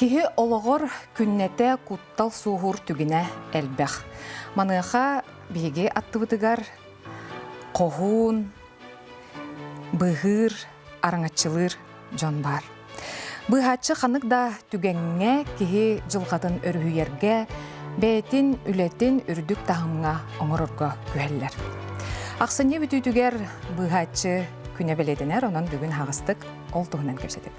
Киһи олоҕор күннэтэ куттал суоһуур түгэнэ элбэх. Маныаха биһиги аттыбытыгар хоһуун, быыһыыр, араҥаччылыыр дьон баар. Быыһааччы ханнык да түгэҥҥэ киһи дьылҕатын өрүһүйэргэ, бэйэтин үлэтин үрдүк таһымҥа оҥорорго күһэллэр. Ахсынньы бүтүүтүгэр быыһааччы күнэ бэлиэтэнэр, онон бүгүн аһаҕастык ол туһунан кэпсэтэбит.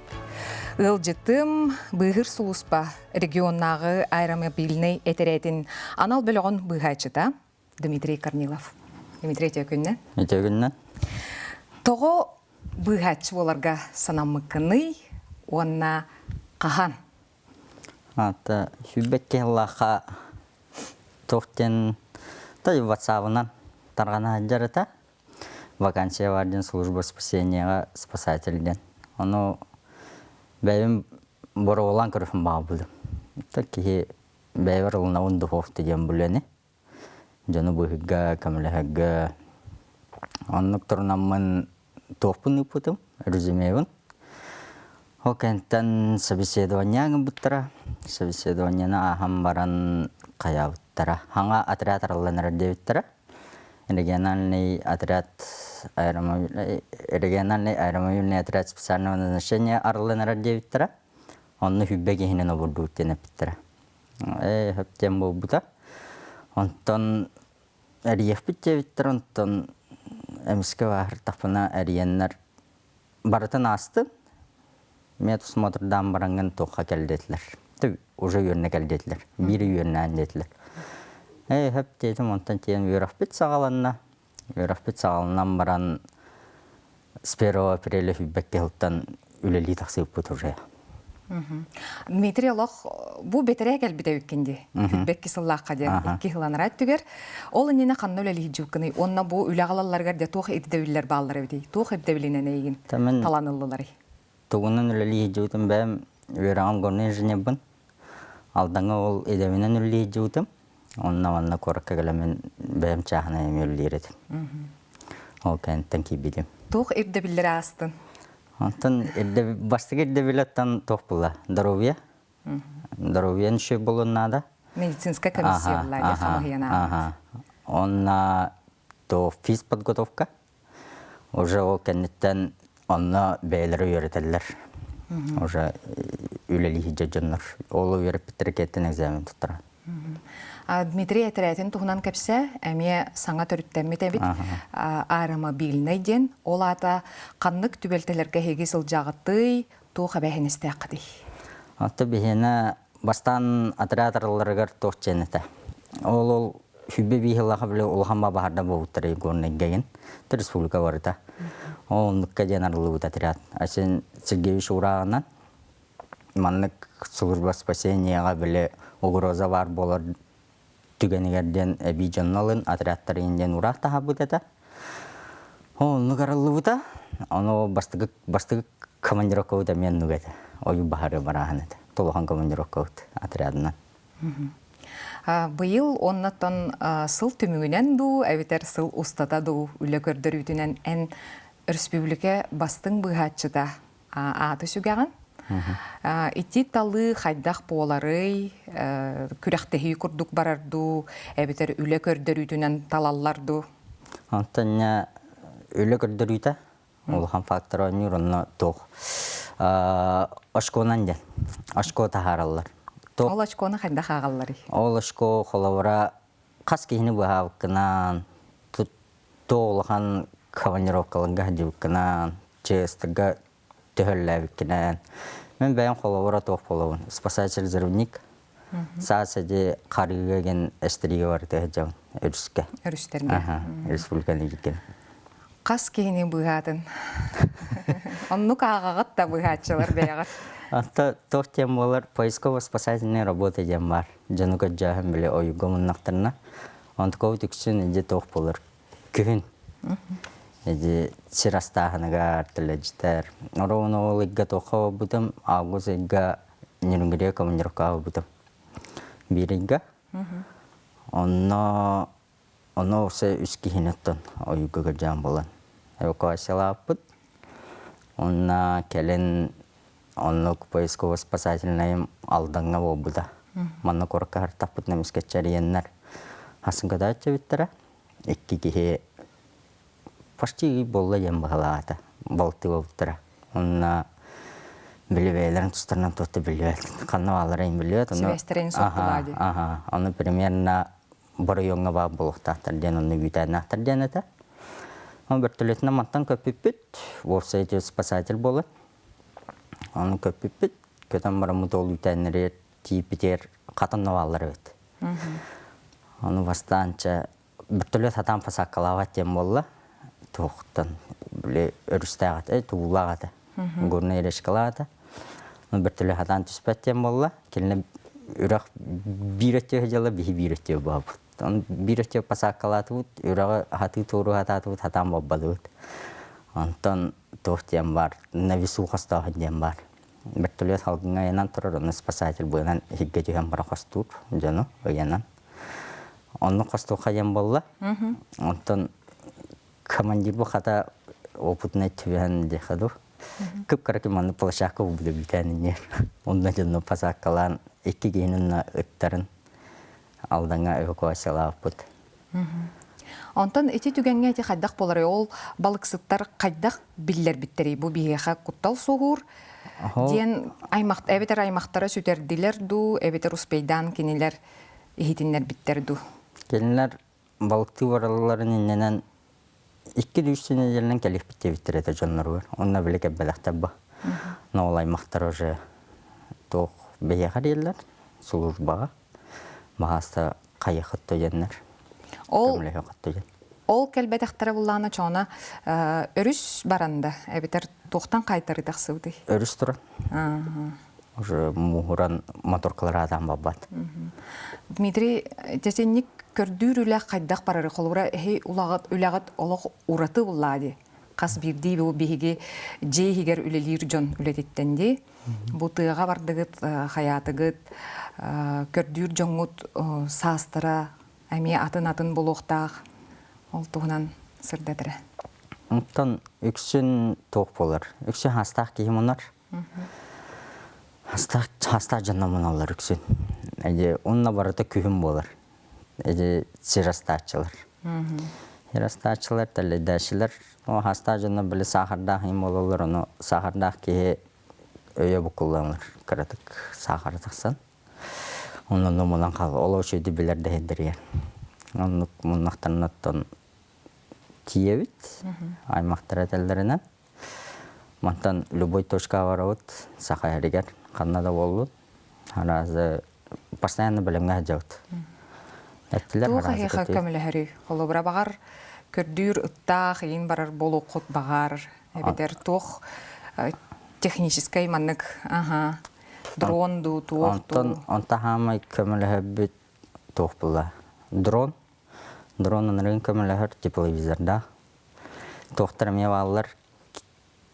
Ыалдьытым Быыһыыр сулууспа регионнааҕы аэромобильнай этэрээтин анал бөлөҕүн быыһааччыта Дмитрий Корнилов. Дмитрий, үтүө күннэн. Үтүө күннэн. Тоҕо быыһааччы буоларга санаммыккыный уонна хаһан? Ата сүүрбэт киһилаахха туох диэн та ватсабынан тарҕана сылдьар этэ. Вакансия бар диэн служба спасенияҕа спасатель диэн. Ону бэйэм боруобалаан көрүөхпүн баҕарбытым. Киһи бэйэбэр ылынабын духовка диэн бүлэни. Дьону быыһыырга, көмөлөһөргө оннук турунаммын туохпун ыыппытым, резюмебын. Ол кэнниттэн собеседование ыҥырбыттара. Собеседованиены ааһан баран хайаабыттара. Хаҥа отряд арыллан эрэр диэбиттэрэ. Региональный отряд аэромобиль региональный аэромобильный отряд специального назначения арыллан эрэр диэбиттэрэ. Онно хүббэ киһинэн обурдуут диэн эппиттэрэ. Ээ, хөптүөн буолбута. Онтон эрийэхпит диэбиттэр, онтон эмискэ бааһыртахпына эрийэннэр барытын аастым. Медосмотрдаан бараҥҥын туохха кэл диэтилэр. Уже үөрэнэ кэл диэтилэр. Биир үөрэнээн диэтилэр. Ээ, хөп диэтим, онтон тиийэн үөрэхпит саҕаланна. Үөрэхпит саҕаланан баран с 1 апреля сүүрбэккэ сылтан үлэлии тахсыбыппыт уже. Дмитрий олох бу бэтэрээ кэлбитэ үккин дии. Сүүрбэкки сыллаахха диэн икки сыланара өттүгэр. Ол иннинэ ханна үлэлии дьылкыный? Уонна бу үлэ аҕалалларыгар дьэ туох ирдэбиллэр бааллар эбитий? Туох ирдэбилинэн эйигин талан ыллыларый? Тугунан үлэлии сылдьыбытым бэйэм үөрэҕим горнай инженербын. Алдаҥҥа ол идэбинэн үлэлии сылдьыбытым. Онно манна куоракка кэлэммин бэйэм чааһынай эмиэ үлэлиир этим. Ол кэнниттэн киирбитим. Туох ирдэбиллэри аастын? Онтон бастакы ирдэбилэттэн туох буолла? Здоровье. Здоровье үчүгэй буолуон наада. Медицинская комиссия буолла, хамыһыйан ааҕыт. Онно то физподготовка. Уже ол кэнниттэн онно бэйэлэрэ үөрэтэллэр. Уже үлэлии сылдьар дьоннор. Ол үөрэппиттэрэ кэттэн экзамен туттаран. Дмитрий этэрээтин туһунан кэпсээ, эмиэ саҥа төрүттэммит эбит. Аэромобильнай диэн. Ол аата ханнык түбэлтэлэргэ эһиги сылдьаҕытый, туох эбээһинэстээххитий? Оттон биһиэнэ бастаан отряд арылларыгар туох диэн этэ. Ол ол сүүрбэ биир сыллаах били улахан бабаһарда буолбуттар Егорнайгагин республика барыта. Ол оннукка диэн арыллыбыт отряд. Асен Сергеевич урааҕынан маннык служба спасенияҕа били угроза баар буолар түгэнигэр диэн эбии дьонно ылын отрядтарын диэн ураах таһаарбыт этэ. Оннук арыллыбыта. Ону бастакы бастакы командировкабыт эмиэ оннук этэ. Ойуу баһары барааһын этэ. Толохон командировкабыт отрядынан. Быйыл оннотон сыл түмүгүнэн дуу, эбэтэр сыл устата дуу үлэ көрдөрүүтүнэн эн өрөспүүбүлүкэ бастыҥ быыһааччыта ааты сүгэҕин. Ити талыы хайдах буоларый, күрэхтэһии курдук барар дуу, эбэтэр үлэ көрдөрүүтүнэн талаллар дуу? Онтон үлэ көрдөрүүтэ улахан фактор оонньуур, онно туох очконан диэн очко таһаараллар. Ол очкону хайдах ааҕалларый? Ол очко холобура хас киһини быһаабыккынан, туох улахан командировкаларга сылдьыбыккынан, ЧС-тга төһөллөөбүккүнэн. Мин бэйэм холобура туох буолабын? Спасатель-взрывник. Саас эди харыыга ген эстриге барыта сылдьабын өрүскэ. Өрүстэргэ. Республиканы киккен. Хас киһини быыһаатын? Оннук ааҕаҕыт да быыһааччылар бэйэҕит. Ата туох диэн буолар поисково-спасательная работа диэн баар. Дьону көрдьөөһүн били ойууга муннахтарына. Онтукабыт үксүн иди туох буолар күһүн иди сир астааһыныгар төлөдьүтэр. Оруобуна ол ыйга туохха барбытым, август ыйга Нерюнгри командировкаҕа барбытым. Биир ыйга. Онно онно уопсай үс киһини оттон ойууга кырдьаан буолан эвакуациялаабыппыт. Онно кэлин Оннук поисково-спасательнайым Алдаҥҥа буолбута. Манна куоракка хартахпытына эмискэччи эрийэннэр хасын көтөөччү эбиттэрэ. Икки киһи почти ый буолла диэн быһалаата. Балты буолбуттара. Онно били бэйэлэрин тустарынан туох да билбэт. Ханна баалларын билбэт. Сибээстэрин суох дии. Аха, ону примерно боройуоҥҥа баар буолуохтаахтар диэн онно үүтээннээхтэр диэн этэ. Ол бөртөлүөтүнэн мантан көппүппүт. Уопсай спасатель буолан. Ону көппүппүт. Көтөн бараммыт ол үүтээннэригэр тиийбитигэр хатан бааллар эбит. Ону бастаан чэ бөртөлүөт сатаан посадкалаабат диэн буолла. Туохтан били өрүстээх этэ, туулаах этэ. Горнай речкалаах этэ. Бөртөлүөт сатаан түспэт диэн буолла. Кинилэр үрэх биир өттүгэр дьыала биһи биир өттүгэр буолбут. Ону биир өттүгэр посадкалаатыбыт, үрэҕи хатыы туору хатаатыбыт, хатаан буолбатыбыт. Онтон туох диэн баар, на весу хостоохун диэн баар. Вертолет салгыҥҥа ыйанан турар, онно спасатель быанан иһиргэ түһэн бара хостуур дьону ыйанан. Онно хостуохха диэн буолла. Онтон командир бу хата опытнай түбэһэн диэхэ дуу. Кып-кыра ким маннык площадка булбута бүтээн инньэ. Онно дьонно посадкалаан икки киһини онно ыттарын Алдаҥҥа эвакуациялаабыппыт. Онтон ити түгэҥҥэ ити хайдах буоларый? Ол балыксыттар хайдах биллэрбиттэрий? Бу биһиэхэ куттал суоһуур диэн аймах эбэтэр аймахтара сүтэрдилэр дуу, эбэтэр успейдаан кинилэр иһитиннэрбиттэр дуу? Кинилэр балыктыы баралларын иннинэн икки-үс нэдиэлэнэн кэлиэхпит диэбиттэр этэ дьонноругар. Онно били кэлбэтэхтэр бу. Но ол аймахтар уже туох биһиэхэ дииллэр службаҕа. Маһааста хайыхыт диэннэр. Ол Көмөлөһөхөт диэн. Ол кэлбэтэхтэрэ буллаана чоона өрүс баранда эбэтэр туохтан хайтары тахсыбытый? Өрүс туран. Уже муһуран моторкалар аатаан барбат. Дмитрий, тесенник көрдүүр үлэ хайдах барары холобура эһи улаҕыт үлэҕит олох ураты буллаа дии. Хас биирдии бу биһиги дьиэ иһигэр үлэлиир дьон үлэтиттэн дии. Бу тыаҕа бардыгыт, хайаатыгыт, көрдүүр дьоҥҥут саастара эмиэ атын-атын буолуохтаах. Ол туһунан сырдатара. Онтон үксүн туох буолар? Үксүн хаастаах киһи мунар. Хаастаах хаастаах дьонно муналлар үксүн. Эдьи онно барыта күһүн буолар. Эдьи сир астааччылар. Сир астааччылар, тэллэйдээччилэр. О хаастаах дьонно били саахардаах им буолаллар, ону саахардаах киһи өйө буккулланар кыратык саахара тахсан. Онон мунан хаал ол үчүгэйдик билэр да иһирдэригэр. Оннук муннахтарына оттон тиийэбит аймахтар этэллэринэн. Мантан любой точкаҕа барабыт Саха сиригэр ханна да буоллун. Араас постоянно бэлэмҥэ сылдьабыт. Эттилэр Туох эһиэхэ көмөлөһөрүй? Холобура баҕар көрдүүр ыттаах иин барар буолуоххут баҕар эбэтэр туох техническэй маннык аха дрон дуу туох Онтон дуу онто хаамай көмөлөһөрбүт туох була? Дрон. Дрон ынырыгын көмөлөһөр тепловизордаах. Туохтар эмиэ бааллар.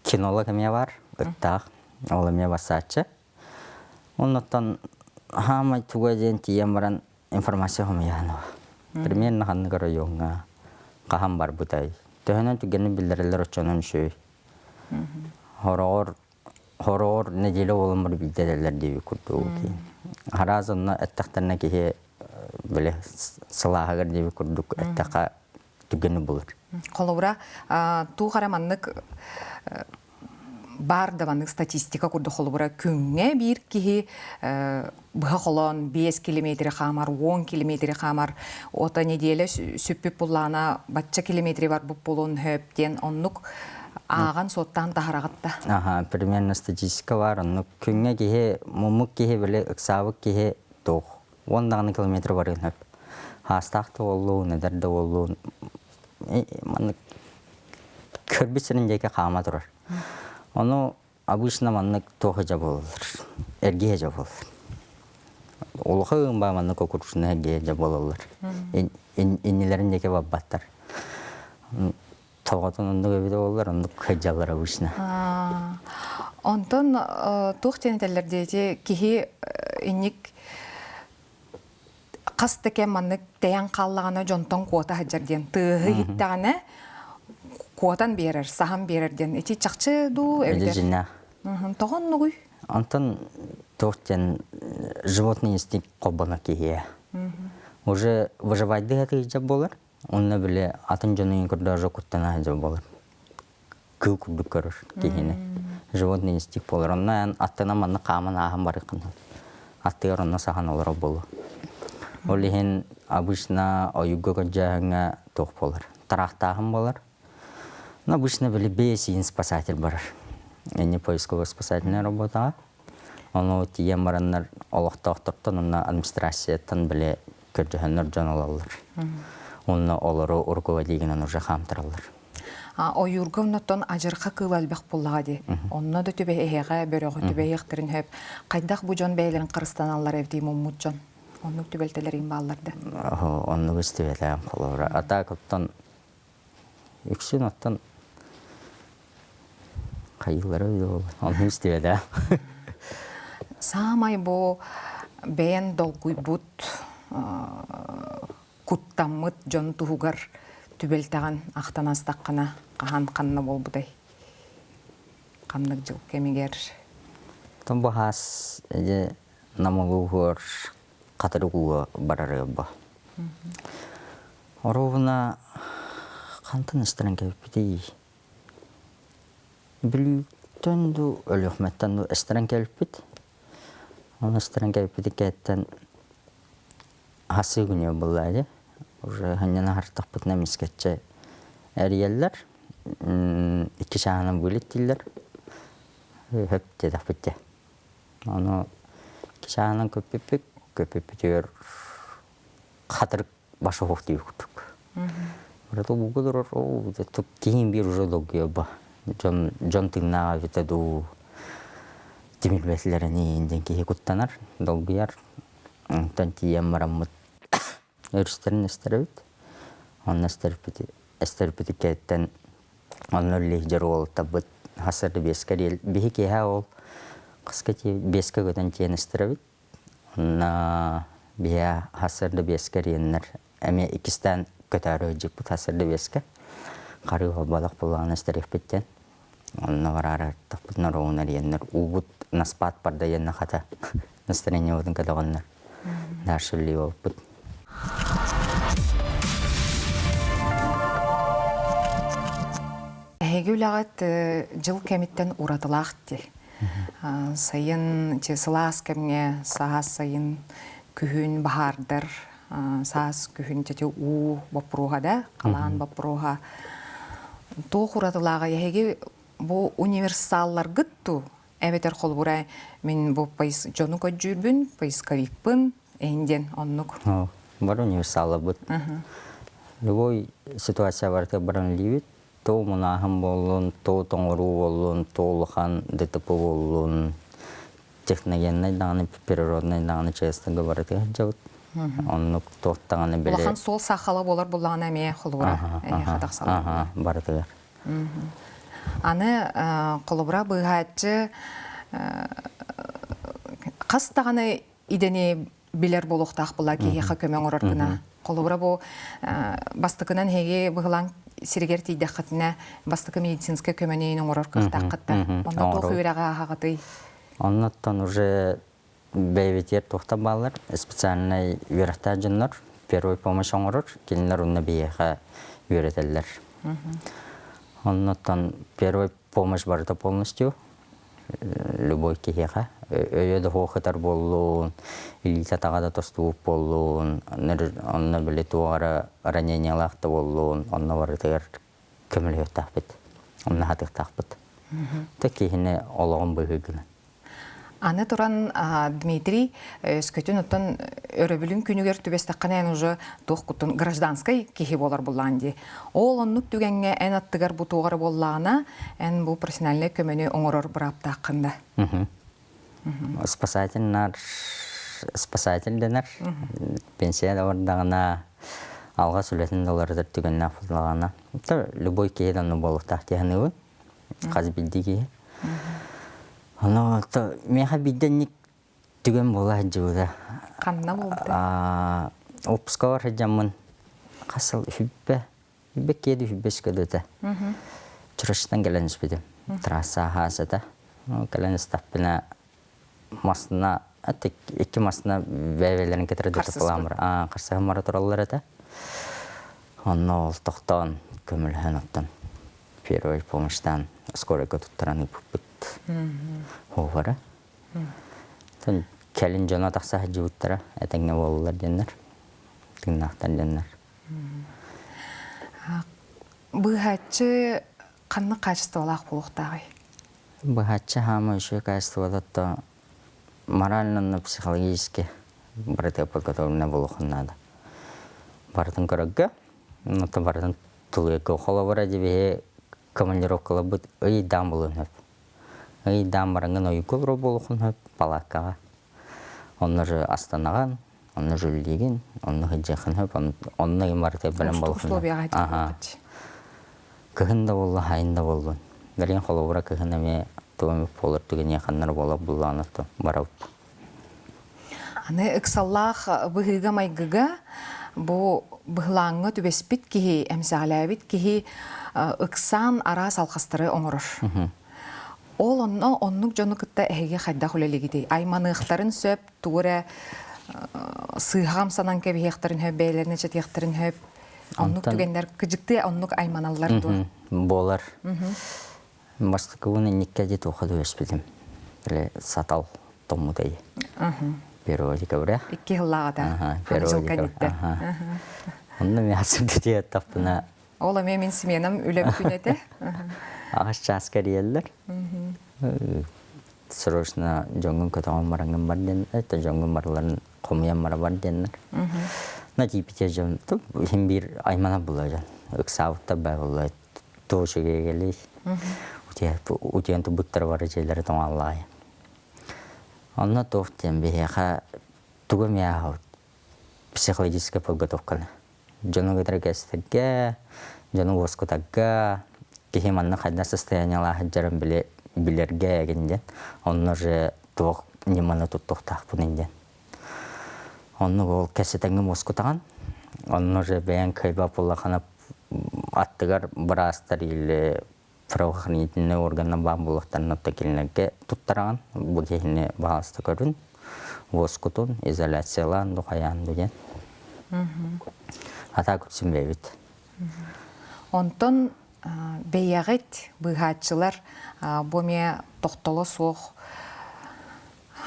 Кинолог эмиэ баар, ыттаах. Ол эмиэ бассааччы. Оннуттан хаамай туга диэн тиийэн баран информация хомуйаанова. Примерно ханнык оройуоҥҥа хаһан барбытай. Төһөнөн түгэнин биллэрэллэр оччонон үчүгэй. Хороҕор хороҕор нэдиэлэ буолан баран биирдэ этэллэр диэбит курдук. Араас онно эттэхтэринэ киһи били сылааһыгар диэбит курдук эттэххэ түгэни булар. Холобура, туох эрэ маннык баар да маннык статистика курдук холобура күҥҥэ биир киһи быһа холоон 5 километри хаамар, 10 километри хаамар, ота неделя сүппүт буллаана бачча километри барбыт буолуон хөп диэн оннук ааҕан суоттаан таһараҕыт да. Аха, примерно статистика бар. Оннук күҥҥэ киһи, муммук киһи, били ыксаабыт киһи туох 10 даҕаны километр барыан сөп. Хаастаах да буоллун, эдэр да буоллун, маннык көрбүт сирин диэки хаама турар. Ону обычно маннык туох дьа буолаллар, эргиһэ дьа буолаллар. Улахан ыымбаа маннык окружная эргиһэ дьа буолаллар. Иннилэрин диэки барбаттар. Тоҕотун оннук эбитэ буоллар, оннук сылдьаллар обычно. Онтон туох диэн этэллэр диэти киһи инник хас да кэм маннык тэйэн хааллаҕына дьонтон куота сылдьар диэн тыаһы иһиттэҕинэ куотан биэрэр, саһан биэрэр диэн ити чахчы дуу эбитэр Дьиннээх. Тоҕо оннугуй? Онтон туох диэн животный инстинкт холбоно киһиэ. Уже выживайдыы сатыыр буолар. Онно били атын дьону көрдөөрө куттана сылдьар буолар. Кыл курдук көрөр киһини. Животный инстинкт буолар. Онно эн аттынан манна хааман ааһан барыаххын. Аттыгар онно сахан олорор буолуо. Ол иһин обычно ойууга көрдьөөһүҥҥэ туох буолар? Тараахтааһын буолар. Но обычно били бэйэсиин спасатель барар. Инни поисковая спасательная работаҕа. Ону тиийэн бараннар олохтоохтортон уонна администрацияттан били көрдөһөннөр дьон ылаллар. Уонна олору руководигынан уже хаамтараллар. Ойуурга оннуттан адьырха кыыл элбэх буоллаҕа дии. Онно да түбэһиэҕэ, бөрөҕө түбэһиэхтэрин сөп. Хайдах бу дьон бэйэлэрин харыстаналлар эбитий муммут дьон? Оннук түбэлтэлэриҥ бааллар да? Оннук истибэтээм холобура. А так оттон үксүн оттон хайыылара ону истибэтэ. Саамай бу бэйэн долгуйбут, куттаммыт дьон туһугар түбэлтэҕин ахтан астаххына хаһан ханна буолбутай? Ханнык дьыл кэмигэр? Тон бу хаас дьэ намылууһуор хатырык ууга барар бу. Оруобуна хантан ыстаран кэлбитий? Бүлүүттэн дуу, Өлүөхүмэттэн дуу эстэрэн кэлбит. Оны эстэрэн кэлбити кээттэн хасыы күнү булла дии. Уже ханньана хартахпытына мискэччэ эрийэллэр. Икки чааһынан вылеттиллэр. Хөп диэтэхпит дии. Ону икки чааһынан көппүппүт. Көппүппүтүгэр хатырык баша суох дии курдук. Брат ууга олорор, оо, киһим биир уже долгуйа Дьон, дьон тыыннаах эбитэ дуу, тимирбэтилэрин диэн киһи куттанар, долгуйар. Онтон тиийэн бараммыт өрүстэрин эстэрэбит. Онно эстэрбит эстэрбитиккэттэн онно лиһдьэр уолтабыт хасыр биэскэ биһи киэһэ ол хаска биэскэ көтөн тиэн эстэрэбит. Онно биһиэ сарсыарда биэскэ эрийэннэр эмиэ иккистээн көтөөрү сылдьыбыппыт сарсыарда биэскэ. Харыы холболох буоллаҕына истэриэхпит диэн. Онно бараары тахпытына ровно эрийэннэр уубут наспаат барда диэннэ хата настроениебытын көтөҕөннөр дальше үлэлии буолбуппут. Эһиги үлэҕит дьыл кэмиттэн уратылаах дии. Сайын сылаас кэмҥэ саас сайын күһүн баһаардар саас күһүн тити уу боппуруоһа да халаан боппуруоһа туох уратылааҕа эһиги бу универсалларгыт ту эбэтэр холобура мин бу дьону көрдүүрбүн поисковикпын эһин диэн оннук Бар универсалларбыт. Любой ситуация барыта баран илиибит. Тоо мунааһын буоллун, тоо тоҥоруу буоллун, тоо улахан ДТП буоллун, техногеннай даҕаны, природнай даҕаны честно барытыгар сылдьабыт. Оннук туох даҕаны били... Улахан суол саахала буолар буллаҕына эмиэ холобура эһиэхэ тахсаллар. Барытыгар. Аны холобура быыһааччы хас даҕаны идэни билэр буолуохтаах була киһиэхэ көмө оҥорор гына. Холобура бу бастакынан эһиги быһылаан сиригэр тиийдэххитинэ бастакы медицинскэй көмөнү оҥорор кыахтааххыт да. Онно туох үөрэҕи ааһаҕытый? Оннуттан уже бэйэбитигэр туохтан бааллар специальнай үөрэхтээх дьоннор первой помощь оҥорор, кинилэр онно биһиэхэ үөрэтэллэр. Оннуттан первой помощь барыта полностью любой киһиэхэ өйө да суох ытар буоллун, илиитэ-атаҕа да тостубут буоллун, онно били туох эрэ ранениелаах да буоллун, онно барытыгар көмөлөһүөхтээхпит, онно хатыахтаахпыт. Тэ киһини олоҕун быыһыыр гына. Аны туран Дмитрий өскөтүн оттон өрөбүлүн күнүгэр түбэстэххинэ эн уже туох куттун гражданскай киһи буолар буллаан дии. Ол оннук түгэҥҥэ эн аттыгар бу туох эрэ буоллаҕына, эн бу профессиональнай көмөнү оҥорор бырааптааххын да. Спасатель нар спасатель дэнэр. Пенсия да бардаҕына алҕас үлэтин да уларытар түгэннээх буоллаҕына, любой киһи да онно буолуохтаах дии саныыбын. Хас биирдии киһи. Ону миэхэ биирдэ инник түгэн буола сылдьыбыта. Ханна буолбута? Отпускабар сылдьаммын хас сыл үһүбэ, үһүбэ киэди үһүбэ скөдөтө. Чурачтан кэлэн испитим. Трасса аһаас этэ. Кэлэн истэхпинэ. Масына икки масына бэйэлэрин кытары дытыпалаан харсыһан бара тураллар этэ. Онно ол тохтоон көмөлөһөн оттон первой помощьтан скоройга туттаран ыыппыппыт. Хуфара. Кэлин дьоно тахса сылдьыбыттара этэҥҥэ буоллулар диэннэр, тыыннаахтар диэннэр. Быыһааччы ханнык хаачыстыбалаах буолуохтааҕый? Быһааччы хаама үчүгэй хаачыстыбата то морально, но психологически барыта подготовлена буолуохун наада. Барытын көрөргө, оттон барытын тулуйарга холобура дибиһи командировкаларбыт ыйдаан булуон сөп. Ыйдаан бараҥҥын ойууга олорор буолуоххун сөп палааккаҕа. Онно же астанаҕын, онно же үлэлиигин, онно сылдьыаххын сөп, онно ыйым барыта бэлэм буолуоххун сөп. Аха. Кыһын да буолла, сайын да буоллун. Билигин холобура кыһын эмиэ тугу эмит буолар түгэниэ ханнар буолар буллаҕына барабыт. Аны ыксаллаах быһыыга-майгыга бу быһылааҥҥа түбэспит киһи, эмсэҕэлээбит киһи ыксаан араас алҕастары оҥорор. Ол онно оннук дьону кытта эһиги хайдах үлэлиигитий? Айманыахтарын сөп, тугу эрэ сыыһа хамсанан кэбиһиэхтэрин сөп, бэйэлэрин эчэтиэхтэрин сөп. Оннук түгэннэр кыдьыктыы оннук айманаллар дуо? Буолар. Бастакыбын инниккэ дии туохха түбэспитим. Или сатал томмутай. Первого декабря. Икки сыллааҕыта. Первого декабря. Онно мен асырды таппына. Ол эмиэ мин сменам үлэм күн этэ. Аҕыс чаас кэрийэллэр. Срочно дьоҥҥун көтөҕөн бараҥҥын бар диэн, это дьоҥҥун барыларын хомуйан бара бар диэннэр. На тиипите дьон иһин биир аймана була дьон. Ыксаабыттар бай була туох үчүгэйгэлий утуйан турбуттара бары дьиэлэрэ тоҥоллоой. Онно туох диэн биһиэхэ тугу эмиэ ааһабыт психологическая подготовканы. Дьону кытары кэстэргэ, дьону уоскутарга, киһи манна хайдах состояниелаах сылдьарын билэргэ эгин диэн. Онно же туох ньыманы туттуохтаахпын диэн. Оннук ол кэсэтэҥҥин уоскутаҕын. Онно же бэйэҥ кыайбат буоллаххына аттыгар быраастар или правоохранительнай органнар баар буолуохтарын оттон кинилэргэ туттараҕын. Бу киһини баҕаста көрүн, уоскутун, изоляциялаан ду хайаан ду диэн. Атаа күтсүн бэйэбит. Онтон бэйэҕит быыһааччылар бу эмиэ тохтоло суох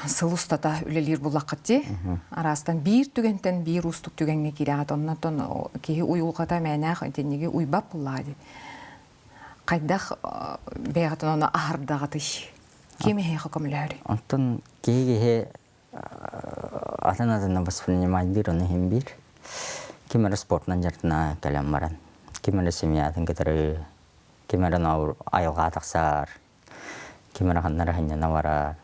сыл устата үлэлиир буллаххыт дии. Араастан биир түгэнтэн биир уустук түгэҥҥэ киирэҕит. Оннотон киһи уйулҕата мээнээх итинниги уйбат буллаҕа дии. Хайдах бэйэҕитин ону аһардаҕытый? Ким эһиэхэ көмөлөһөрүй? Онтон киһи-киһи атын атына воспринимайдыыр ону иһин биир. Ким эрэ спортунан дьарыктана кэлэн баран, ким эрэ семьятын кытары, ким эрэ айылҕаҕа тахсар, ким эрэ ханна эрэ сынньана барар.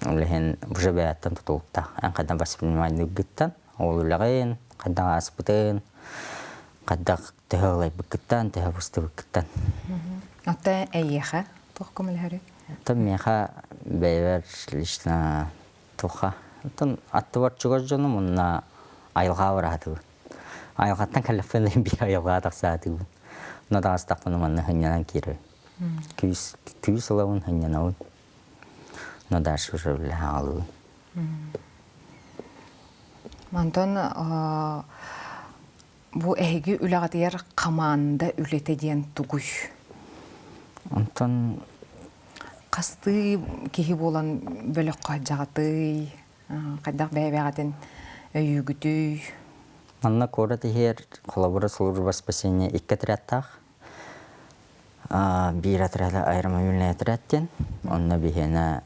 Ол иһин уже бэйэттэн тутулуктаах. Эн хайдах воспринимайдыыргыттан, ол үлэҕин, хайдах ааспытын, хайдах төһө ылайбыккыттан, төһө быстыбыккыттан. Оттон эйиэхэ туох көмөлөһөрүй? Оттон миэхэ бэйэбэр лично туха. Оттон аттыбар чугас дьонум уонна айылҕа бараатыбын. Айылҕаттан кэллэхпинэ биир айылҕаҕа тахсаатыбын. Онно таҕыстахпына манна сынньанан киирэбин. Күүс күүс ылабын, сынньанабын. Но дальше уже үлэһэ Онтон Бу эһиги үлэҕитигэр хамаанда үлэтэ диэн тугуй? Онтон хастыы киһи буолан бөлөххө дьаҕатый, хайдах бэйэ-бэйэҕитин өйүүгүтүй? Манна куорат иһигэр холобура служба спасения икки отрядтаах. Биир отряда аэромобильный отряд диэн, онно биһиэнэ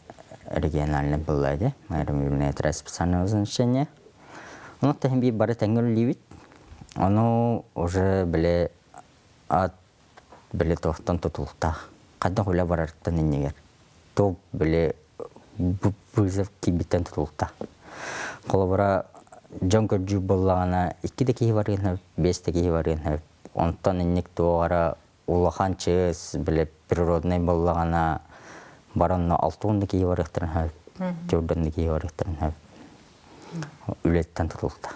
региональный буолла дии, аэромобильный отряд специального назначения. Ону тэһин биир бары тэҥҥэ үлэлиибит. Ону уже били ат били туохтан тутулуктаах. Хайдах үлэ барарыттан иннигэр. Туох били вызов киирбиттэн тутулуктаах. Холобура, дьон көрдүүр буоллаҕына, икки да киһи барыан сөп, биэс да киһи барыан сөп. Онтон инник туох эрэ улахан чыыс, били природнай буоллаҕына, баран 60 да киһи барыахтарын сөп, 40 да киһи барыахтарын сөп. Үлэттэн тутулта.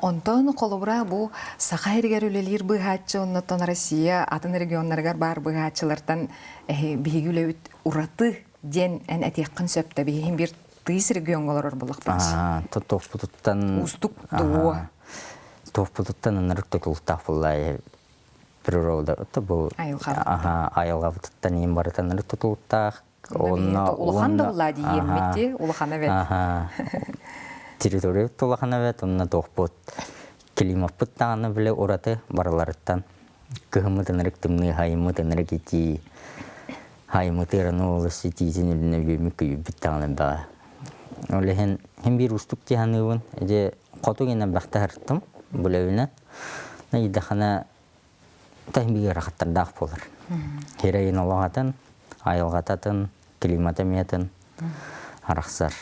Онтон холобура бу Саха сиригэр үлэлиир быыһааччы оннуттан Россия атын регионнарыгар баар быыһааччылартан биһиги үлэбит ураты. диэн эн этиэххин сөп да биһиһин бир тыйыс региоҥҥа олорор буоллахпыт. Туохпутуттан Уустук дуо? Туохпутуттан ынырык тутулуктаах буолла природа бу айылҕабытыттан иин барытын ынырык тутулуктаах. Онно улахан да булла диэммит улахан эбит. Территория улахан эбит, онно туохпут климаппыт даҕаны биле ураты барыларыттан кыһыммыт ынырык тымныы, хайыммыт ынырык итии, хайыммыт ыраны олус итиитин үрдүнэ бүөмүк күйүбүт даҕаны баҕа. Ол иһин хин биир уустук дии саныыбын. Ити хоту гинэн бахтаһыртым булэбинэн. Ыйдахана таһым биир ыарахаттардаах буолар. Хирэйин олох атын, айылҕата атын, климата эмиэ атын арахсар.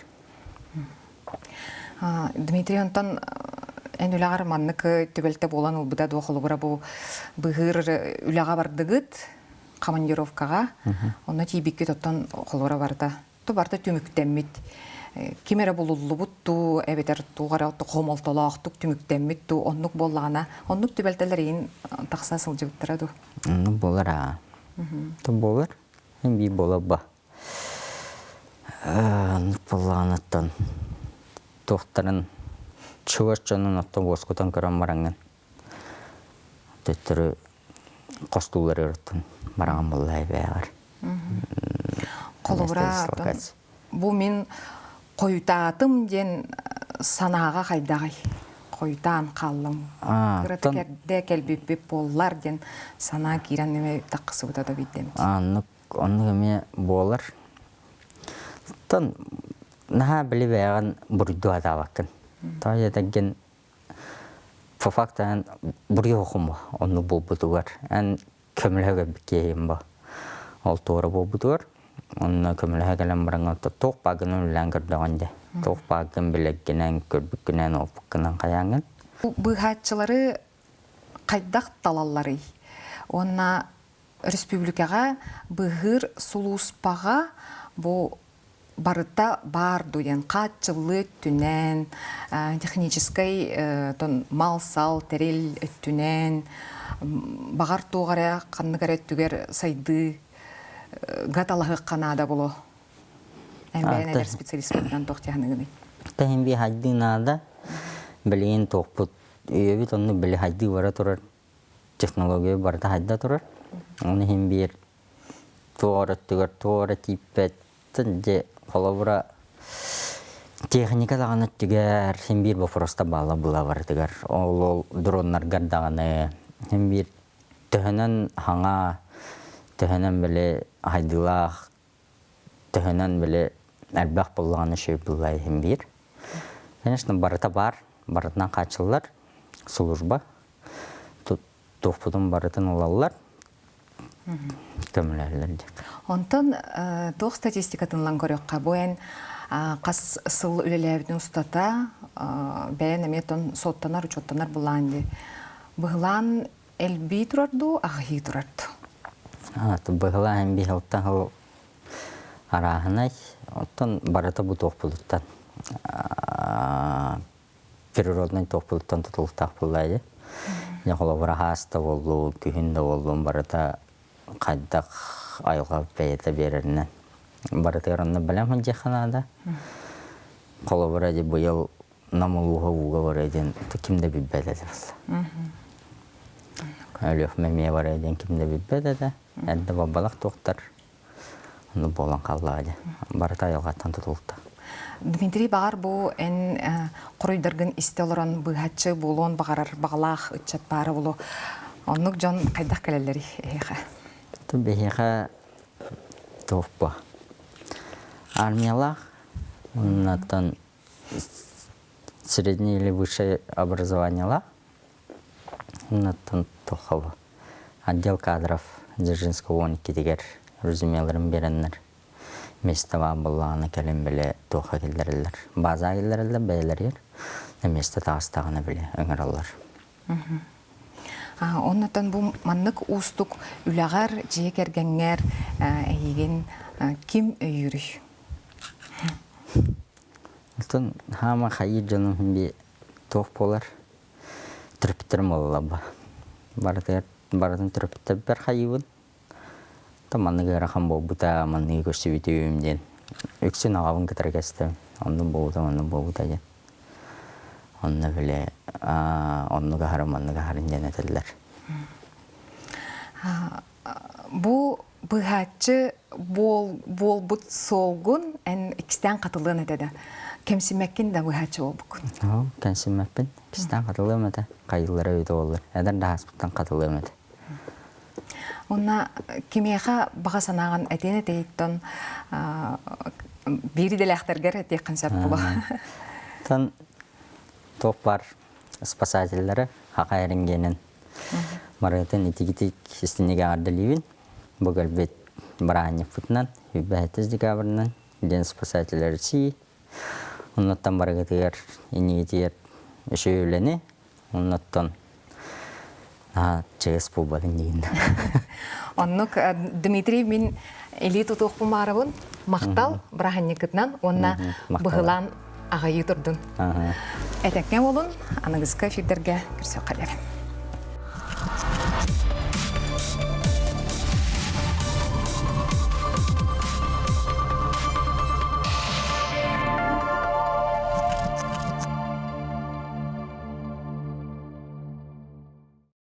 Дмитрий, онтон эн үлэҕэр маннык түбэлтэ буолан ылбыта дуо холобура бу быһыыр үлэҕэ бардыгыт командировкаҕа онно тиийбиккит оттон холобура барыта ту барыта түмүктэммит ким эрэ булуллубут дуу эбэтэр туох эрэ хомолтолоохтук түмүктэммит дуу оннук буоллаҕына оннук түбэлтэлэр иин тахса сылдьыбыттара дуу оннук буолар аа то буолар биир буолар ба оннук буоллаҕыттан туохтарын чугас дьонун оттон уоскутан көрөн бараҥҥын төттөрү хостуулар ырыттын бараҕан буолла эбээҕэр Холобура, бу мин хойутаатым диэн санааҕа хайдаҕый? Хойутаан хааллым. Кырата кэрдэ кэлбиппит буоллар диэн санаа киирэн эмэ тахсыбыта да биирдэмит. Оннук оннук эмиэ буолар. Тон наһаа били бэйэҕин буруйдуу сатаабаккын. Тоҕо диэтэргин по факту эн буруйу оһоххун оннук буолбутугар эн көмөлөһө кэлбит киһим бу. Ол туора буолбутугар онно көмөлөһө кэлэн баран туох баагынан үлэлээн көрдөҕүн дьэ. Туох баагын билэргинэн, көрбүккүнэн, опыккынан хайааҥҥын. Быыһааччылары хайдах талалларый? Уонна республикаҕа быыһыыр сулууспаҕа бу барыта баар дуу диэн хааччыллыы өттүнэн, техническэй мал-сал, тэрил өттүнэн, баҕар туох эрэ ханнык эрэ өттүгэр сайдыыга талаһыахха наада боло. Эн бэйэн эдэр специалист быһыытынан туох дьаһаныгыный? Тэһин би хайдыы наада. Билигин туохпут үйэбит онну били хайдыы бара турар технология барыта хайда турар. Оны иһин биир туох өттүгэр туох эрэ тиийбэт дьэ холобура техника даҕаны өттүгэр син биир боппуруоста баалла була барытыгар ол ол дроннаргар даҕаны син биир төһөнөн хаҥа төһөнөн били хайдыылаах төһөнөн били элбэх буоллаҕына үчүгэй буолла иһин биир конечно барыта баар барытынан хааччыллар служба туохпутун барытын ылаллар көмөлөһөллөр диэн. Онтон туох статистикатын ылан көрүөххэ бу эн хас сыл үлэлээбитин устата бэйэн эмиэ тон суоттанар учуоттанар былаан дии. Быһылаан элбии турар дуу, аҕыйыы турар дуу? Быһылаан биһилтан сыл арааһынай, оттон барыта бу туохпутуттан природнай туохпутуттан тутулуктаах буолла дии. Дьэ холобура хаас да буоллун, күһүн да буоллун барыта хайдах айылҕа бэйэтэ биэрэринэн барытыгар онно бэлэм сылдьыахха наада. Холобура дьэ быйыл Нам улууһа ууга барыа диэн ким да билбэт этэ. Өлүөхүмэ эмиэ барыа диэн ким да билбэт этэ. Эрдэ бабалах туохтар ону буолан хааллаҕа дии. Барыта айылҕаттан тутулта. Дмитрий баҕар бу эн хоруйдаргын истэ олорон быыһаччы буолуон баҕарар баҕалаах ыччат баара буолуо. Оннук дьон хайдах кэлэллэрий эһиэхэ? Биһиэхэ туох бу армиялаах уоннаттан среднее или высшее образованиелаах уоннаттан туохха отдел кадров Дзержинского 12-тигэр резюмеларын биэрэннэр место баар буоллаҕына кэлин били туохха киллэрэллэр базаҕа киллэрэллэр бэйэлэригэр место таҕыстаҕына били ыҥыраллар. Оннотон бу маннык уустук үлэҕэр, дьиэ кэргэҥҥэр эйигин ким өйүүрүй? Оттон хаама хайыыр дьонум би туох буолар төрөппүттэрим буолаллар ба. Барытыгар барытын төрөппүттэрбэр хайыыбын. Та маннык ыарахан буолбута, манныгы көрсүбүтүм диэн. Үксүн аҕабын кытары кэстим. Оннук буолбута, оннук буолбута диэн. Онно били оннук аһарын, маннык аһарын диэн этэллэр. Бу быыһааччы буолбут суолгун эн иккистээн хатылыан этэ да. Кэмсимэккин да быыһааччы буолбуккун. Кэмсимэппин. Иккистээн хатылыам этэ. Хайыллара өйдө буоллар. Эдэр да ааспыттан хатылыам этэ. Уонна кимиэхэ баҕа санааҕын этиэн этэйиттэн биир идэлээхтэргэр этиэххин сөп буолуо. Тон туох баар спасателлэрэ хака эрингиэнин барытын итигитик истинигэ ардалиибин. Бу кэлбит бырааһынньыкпытынан, 27 декабрынан День спасателя России. Оннуттан барыгытыгар иннигитигэр үчүгэй үлэни, оннуттан чыгыс буолбатын диин. Оннук Дмитрий мин илии тутуохпун баарабын. Махтал бырааһынньыккытынан уонна быһылаан аҕайыы турдун. Этэккэ болун, аныгыска эфирдэргэ көрсүөххэ диэри.